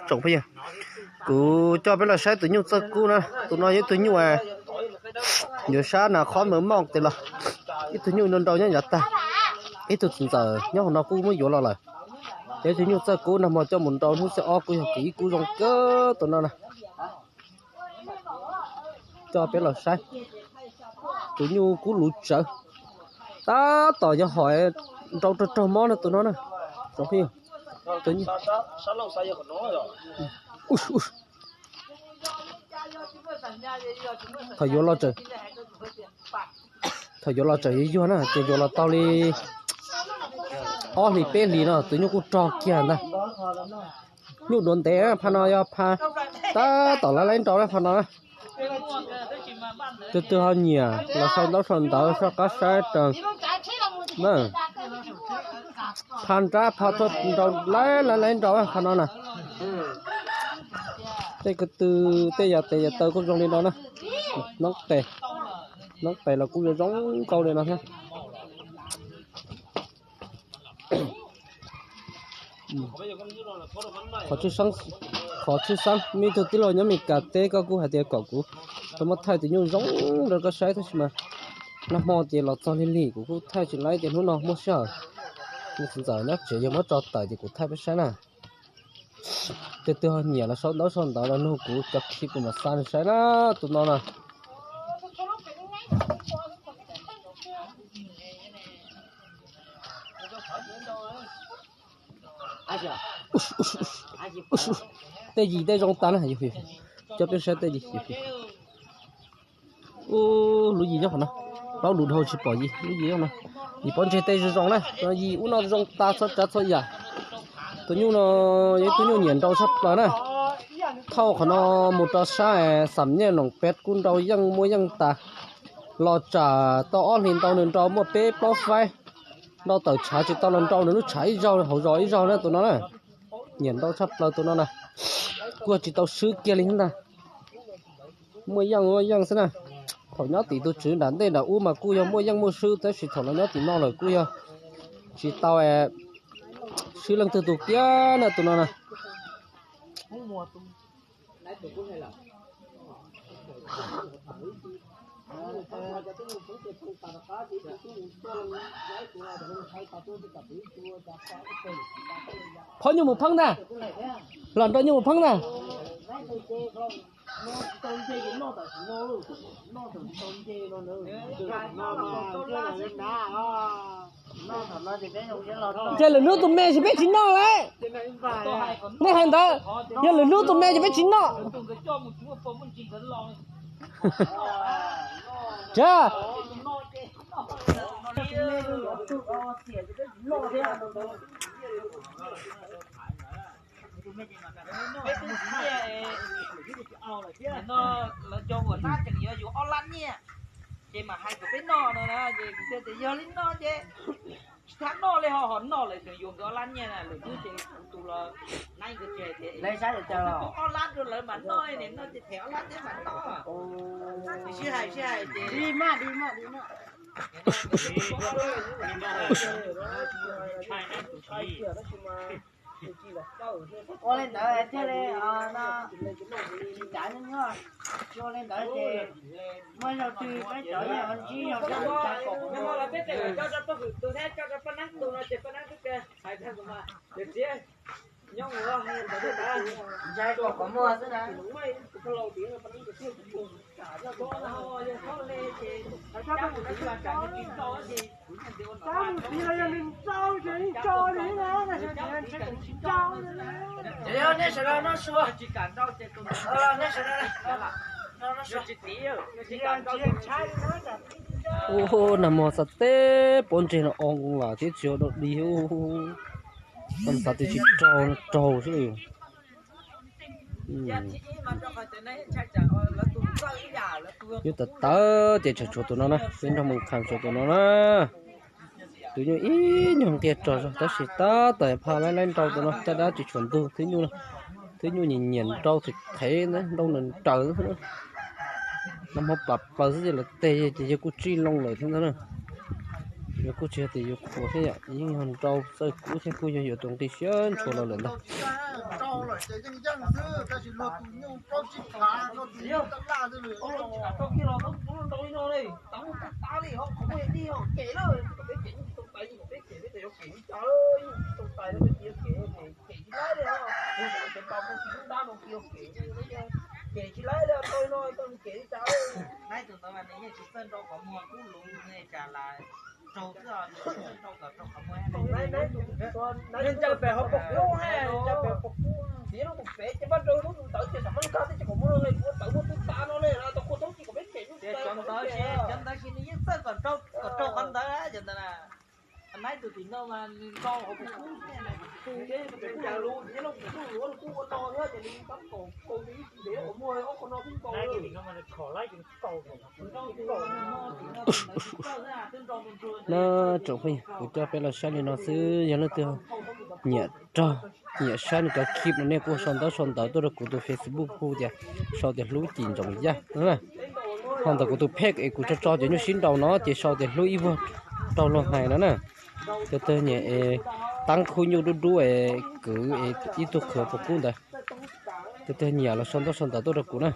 Tsoom phooj ywg, kuv coj peb los saib tus nyuj txawj kub na. Tus no yog ib tug nyuj yuav sab nas khob mos moj tes los, ib tug nyuj nrau nyob yav tag, ib tug txiv ntxawm nyob hauv no kuj muab yuav los lawm. Yog ib tug nyuj txawj kub nag hmo coj mus nrau hnub xiab ob kuj yog kub ib kub zoo kawg tus no na. Coj peb los saib tus nyuj kub luv tsawv, tab tom yog hom nrau raug raug mob no tus no na. Thaum yuav los tseem, thaum yuav los tseem yuag yuag na, ces yuav los tau li ob hlis peb hlis no tus nyuj kuj rog kiag ntag. Nyuj duav ntev, phaj no yog phaj tab tom lawv laib nrau phaj no na. Tus twg ho nyiam los sau ntaub sau ntawv soj qab saib raws. Phaj nrab phaj tuaj nrau laib laib laib nrau phaj no na. Tej ko tw, tej yam tes yam taw kuj zoo li no na. Noob tes, noob tes los kuj yuav zoo nkauj li no thiab. Qhov tshwj xeeb, muaj ib tug tij laug nyob Mes Kas teb koj kuj hais tias kom kuv tau muab thaij tus nyuj zoo rau koj saib tab sis mas nag hmo ces los txog lig lig kuv kuj thaij tsis laib ces hnub no muaj sij hawm, tus txiv ntxawm nyob tsev yog muab tso tawm ces kuv thaij peb saib na. Tus twg ho nyiam los sau ntaub sau ntawv los nug kuv cov khib kuv mam xa nws saib na, tus no na. Tej yim tej zoo tas na, coj peb saib tej yim. Ub, lub yim nyob qhov no, plaub lus dhau tsis pom yim, lub yim nyob no. Yim pob ntseg tej zoo zoo na, yim ub no zoo tas txhua tsav txhua yam. Tus nyuj no yog ib tug nyuj nyiam nrau tshaj plaws na. Thauj qhov no mus rau sab Xam Nyaj Noom Peb kuj nrau yeej muaj yeej tas. Los tsam tau ob hlis ntau nws nrau muaj peb plaub faib. Nrau tawm tshav tsis tau los nrau nws lub tshav ib zaug hauv zos ib zaug na tus no na. Nyiam nrau tshaj plaws tus no na. Kuj tsis tau swb kiag li thiab ntag. Muaj yeej muaj yeej xwb na. Thaum nyob tim tus tswv nram ntej nram ub mas kuj yog muaj yeej muaj swb tab sis thaum los nyob tim no lawm kuj yog tsis tau swb leej twg tus kiag na tus no na. Phoj nyuj mus pheeb ntag, los nrog nyuj mus pheeb ntag. Ces lwm hnub tus me ces peb tsis noj lawm. Nej hais ntawd, yog lwm hnub tus me ces peb tsis noj. Tsa. Peb tub txiv no lawv cov huam hlab tseem yuav yus ob lab nyiaj, ces mam hais kom peb noj no na, ces kuv thiaj tias yog li no ces tsis txhob noj li ho, ho noj lawm tseem yuav nkawd ob lab nyiaj na, lwm hnub ces kuv tus los naib nkawd tsis hais tias kuv tus ob lab rau lawv mam noj, nim no ces them ob lab thiab mam noj. Sib hais sib hais ces ua li ntawd thiaj li tsis cav nyob nyob, tsis ua li ntawd ces muaj zaug twg peb cov yeej ntsib yog peb tus tsav kom. Peb tes coj rau poj hwm tus thiab coj rau poj neeb tus no ces poj neeb twb hais tag kuv mas yog txiv nyob mus ntawd thiab ntag. Ntshai kom qhov muag xwb na. Tus poj laus tiv no poj neeb tus thiab tus tus tsam yog tus no yog txhob le ces cab mus tiv los tsam yog tsis tau ces kuv nyiam ntiav ua no. Cab mus tiv los yog nws nrau ces yeej tso li na, tab sis ntshe tsis nrau. Ces yog nej sawv daws noj su, tsis kam nrau ces tus nej sawv daws noj su. Ub, nag hmo xav teb pob ntseg no o nkoos los thiab tsis ua dog dig. Xav tias tsis raug, raug xwb. Nyuj tawv tawv ces tseem tshuav tus no na, peb nrog mus kham tshuav tus no na. Tus nyuj ib nyuag nqia rog zog tab sis tab tom phaj laib laib nrau tus no, caj dab tsis tshuav ntug. Twb nyuj nyiam nyiam nrau thev thev, nrau nraws nraws xwb. Nag hmo plam plaws xwb ces lawv tes ces yawg kuj tsij loo lawm thiab ntag na. Yawg kuj tsis yog tias yuav qhuav thiab yom, yeej yog nrau txawj kub thiab kuj yog yuav tus nqi siab ntshuav los lawm ntag. Tau lawm ces yeej yeej xwb, tab sis luag tus nyuj plaub tsib phav no tus nyuj tab laj xwb. Tau kiag los tau tus nrau li no li, tau tab li ho qhov muag li ho kev lawm, peb kev yeej tsis tau tais, yeej peb kev peb tes yuav kev li cas, yeej tsis tau tais no peb tis yuav kev, kev tsis laib li ho, tus tau tus tsis lub ntab no tis yuav kev, kev tsis laib li tau li no tau kev li cas. Laib tus ntawd mas nws yeej tsis txawj nrau qhov muag kub luv ne cas las raug xwb, nws tsis txawj nrau kom raug qhov muag. Nws ncaws pem hauv paus kub, ncaws pem paus kub, tiav lub tus pem ces npaj nrau lub tus ntawd ces tam mab nkag teb ces kom muaj ua tawv muaj tub tas no ne, tau kua toob ci kom peb kev lub tus ntawd. Cov ntawd ces nws yeej txawj kom raug, kom raug qhov ntawd cov ntawd na. Laib tus tim no mas nws nrau hauv paus kub, ncaws lub tiav lub paus kub luav kub ua no thiab ces nws tab kaum kaus ntev qhov muag ob qhov no kub nkaus. Na tsoom phooj ywg, kuv coj peb los saib li no xwb, yog leej twg nyiam rog nyiam saib nws cov clip no nej kuj sau ntaub sau ntawv tuaj rau kuv tus Facebook hu tias sau tias Hlub Cim Ntsoov Yaj na. Ho ntawm kuv tus page es kuv tso tso cov nyuj sib nraus no ces sau tias Hlub Ib Vuag Raug Luag Hais no na. Tus twg nyiam es tab khub nyuj dub dub es kwv es ib tug qhwv paus kub ntawd, tus twg nyiam los sau ntaub sau ntawv tuaj rau kuv na.